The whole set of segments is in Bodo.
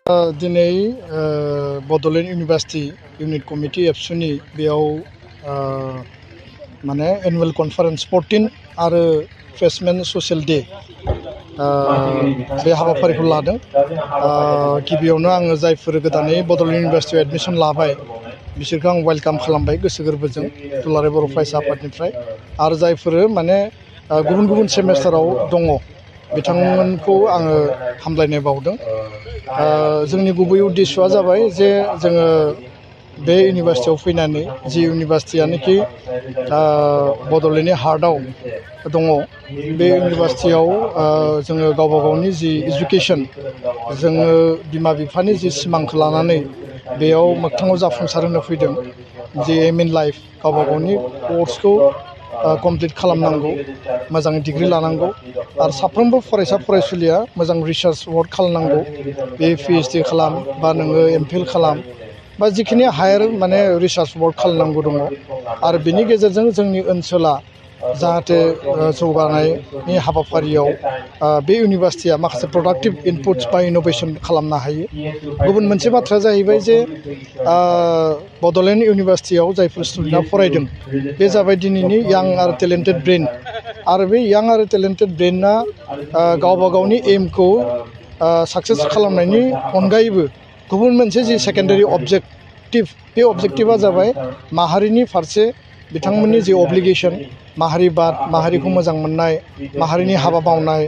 दिनै बड'लेण्ड इउनिभार्सिटि इउनिट कमिटि एबसुनि बेयाव माने एनुवेल कनफारेन्स 14 आरो फ्रेशमेन ससियेल डे बे हाबाफारिखौ लादों। गिबियावनो आङो जायफोर गोदानै बड'लेण्ड इउनिभार्सिटियाव एडमिसन लाबाय बिसोरखौ आं वेलकाम खालामबाय गोसो गोरबोजों दुलाराय बर' फरायसा आफादनिफ्राय। आरो जायफोर माने गुबुन गुबुन सेमेस्टाराव दङ बिथांमोनखौ आङो हामलायनाय बावदों। जोंनि गुबै उद्देश्यआ जाबाय जे जोङो बे इउनिभार्सिटियाव फैनानै जि इउनिभार्सिटियानोखि बड'लेण्डनि हार्टआव दङ बे इउनिभार्सिटियाव जोङो गावबा गावनि जि इडुकेसन जोङो बिमा बिफानि जि सिमांखौ लानानै बेयाव मोगथाङाव जाफुंसार होनो फैदों। जि एम इन लाइफ गावबा गावनि कर्सखौ कमप्लिट खालामनांगौ, मोजां डिग्री लानांगौ आरो साफ्रोमबो फरायसा फरायसुलिया मोजां रिसार्च वर्क खालामनांगौ। बे PhD खालाम बा नोङो MPhil खालाम बा जिखिनि हायार माने रिसार्च वर्क खालामनांगौ दङ। आरो बिनि गेजेरजों जोंनि ओनसोला जाहाथे जौगानायनि हाबाफारियाव बे इउनिभार्सिटिया माखासे प्रडाक्टिभ इनपुट्स बा इनोभेशन खालामनो हायो। गुबुन मोनसे बाथ्राया जाहैबाय जे बड'लेण्ड इउनिभार्सिटियाव जायफोर स्टुडेन्टआ फरायदों बे जाबाय दिनैनि यां आरो टेलेन्टेड ब्रेन। आरो बे यां आरो टेलेन्टेड ब्रेनआ गावबा गावनि एमखौ साक्सेस खालामनायनि अनगायैबो गुबुन मोनसे जि सेकेन्डारि अबजेक्टिभ बे अबजेक्टिभआ जाबाय माहारिनि फारसे बिथांमोननि जि अब्लिगेसन, माहारिबाद, माहारिखौ मोजां मोननाय, माहारिनि हाबा मावनाय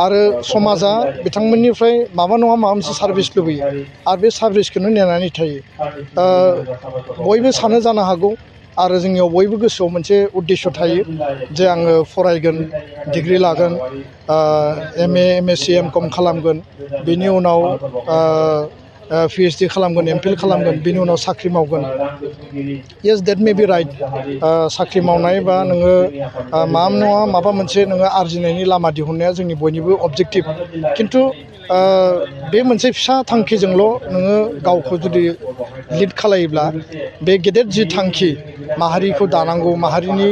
आरो समाजा बिथांमोननिफ्राय माबा नङा माबा मोनसे सार्भिस लुबैयो आरो बे सार्भिसखौनो नेनानै थायो। बयबो सानो जानो हागौ आरो जोंनियाव बयबो गोसोआव मोनसे उद्देश्य थायो जे आङो फरायगोन, डिग्री लागोन, MA, MSc, MCom खालामगोन, बेनि उनाव PhD खालामगोन, MPhil खालामगोन, बेनि उनाव साख्रि मावगोन। येस, डेट मे बि राइट। साख्रि मावनाय बा नोङो माबा नङा माबा मोनसे नोङो आरजिनायनि लामा दिहुननाया जोंनि बयनिबो अबजेक्टिभ। खिन्थु बे मोनसे फिसा थांखिजोंल' नोङो गावखौ जुदि लिड खालायोब्ला बे गेदेर जि थांखि माहारिखौ दानांगौ, माहारिनि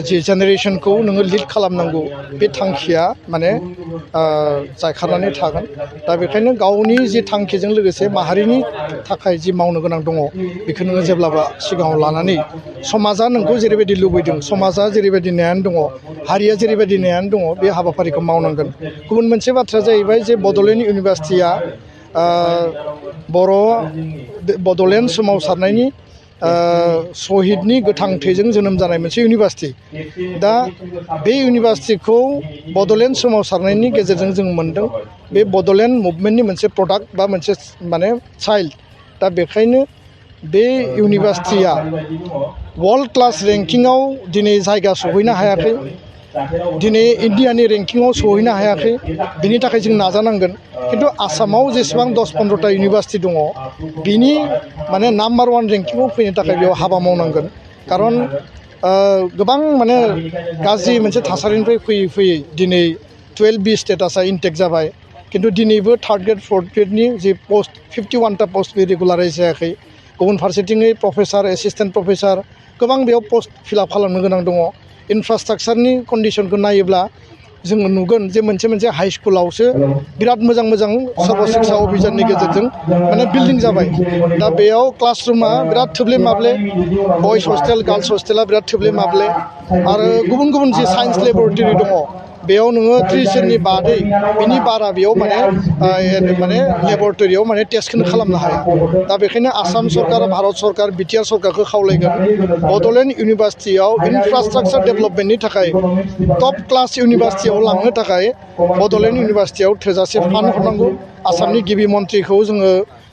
जि जेनेरेसनखौ नोङो लिड खालामनांगौ, बे थांखिया माने जायखारनानै थागोन। दा बेखायनो गावनि जि थांखिजों लोगोसे माहारिनि थाखाय जि मावनो गोनां दङ बेखौ नोङो जेब्लाबो सिगाङाव लानानै समाजा नोंखौ जेरैबायदि लुबैदों, समाजा जेरैबायदि नेनानै दङ, हारिया जेरैबायदि नेनानै दङ बे हाबाफारिखौ मावनांगोन। गुबुन मोनसे बाथ्राया जाहैबाय जे बड'लेण्ड इउनिभार्सिटिया बड'लेण्ड सोमावसारनायनि शहीदनि गोथां थैजों जोनोम जानाय मोनसे इउनिभार्सिटि। दा बे इउनिभार्सिटिखौ बड'लेण्ड सोमावसारनायनि गेजेरजों जों मोनदों। बे बड'लेण्ड मुभमेन्टनि मोनसे प्रडाक्ट बा मोनसे माने चाइल्ड। दा बेखायनो बे इउनिभार्सिटिया वर्ल्ड क्लास रेंकिंआव दिनै जायगा सहैनो हायाखै, दिनै इन्डियानि रेंकिंआव सहैनो हायाखै, बिनि थाखाय जों नाजानांगोन। खिन्थु आसामाव जेसेबां 10-15टा इउनिभार्सिटि दङ बिनि माने नाम्बार 1 रेंकिंआव फैनो थाखाय बेयाव हाबा मावनांगोन। खारन गोबां माने गाज्रि मोनसे थासारिनिफ्राय फैयै फैयै दिनै 12B स्टेटासा इनटेक जाबाय। खिन्थु दिनैबो 3rd ग्रेड 4th ग्रेडनि जि पस्ट 51टा पस्ट बे रेगुलाराइज जायाखै। गुबुन फारसेथिङै प्रफेसार, एसिस्टेन्ट प्रफेसार गोबां बेयाव पस्ट फिलआप खालामनो गोनां दङ। इनफ्रास्ट्राक्चारनि कन्डिसनखौ नायोब्ला जोङो नुगोन जे मोनसे हाइ स्कुलावसो बिराद मोजां सर्व शिक्षा अभियाननि गेजेरजों माने बिल्डिं जाबाय। दा बेयाव क्लासरुमा बिराद थोब्ले माब्ले, बयस हस्टेल, गार्लस हस्टेला बिराद थोब्ले माब्ले आरो गुबुन गुबुन जि साइन्स लेबरेटरि दङ बेयाव नोङो 3 सेननि बादै बिनि बारा बेयाव माने लेबरेटरियाव माने टेस्टखौनो खालामनो हाया। दा बेखायनो आसाम सरकार, भारत सरकार, BTR सरकारखौ खावलायगोन बड'लेण्ड इउनिभार्सिटियाव इनफ्रास्ट्राक्चार डेभेलपमेन्टनि थाखाय टप क्लास इउनिभार्सिटियाव लांनो थाखाय बड'लेण्ड इउनिभार्सिटियाव थोजासे फान्ड हरनांगौ। आसामनि गिबि मन्थ्रिखौ जोङो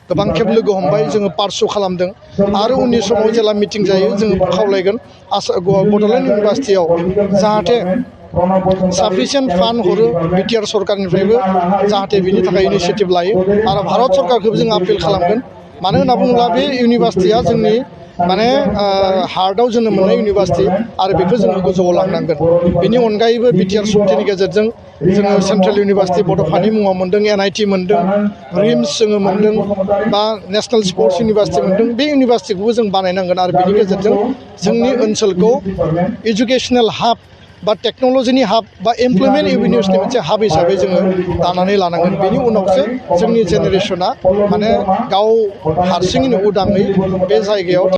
गोबां खेब लोगो हमबाय, जोङो पार्सु खालामदों आरो उननि समाव जेला मिटिं जायो जोङो खावलायगोन बड'लेण्ड इउनिभार्सिटियाव जाहाथे साफिसियेन्ट फान्ड हरो BTR सरकारनिफ्रायबो, जाहाथे बिनि थाखाय इनिसियेटिभ लायो। आरो भारत सरकारखौबो जों आपिल खालामगोन। मानो होनना बुङोब्ला बे इउनिभार्सिटिया जोंनि माने हार्टआव जोनोम मोननाय इउनिभार्सिटि आरो बेखौ जोङो गोजौआव लांनांगोन। बेनि अनगायैबो BTR सुक्तिनि गेजेरजों जोङो सेन्ट्रेल इउनिभार्सिटि बड'फानि मुङाव मोन्दों, NIT मोन्दों, रिम्स जोङो मोन्दों बा नेसनेल स्पर्ट्स इउनिभार्सिटि मोन्दों। बे इउनिभार्सिटिखौबो जों बानायनांगोन आरो बेनि गेजेरजों जोंनि ओनसोलखौ एजुकेसनेल हाब बा टेक्न'लजिनि हाब बा एमप्लयमेन्ट एवेन्यूसनि मोनसे हाब हिसाबै जोङो दानानै लानांगोन बेनि उनावसो जोंनि जेनेरेसना माने गाव हारसिङैनो उदाङै बे जायगायाव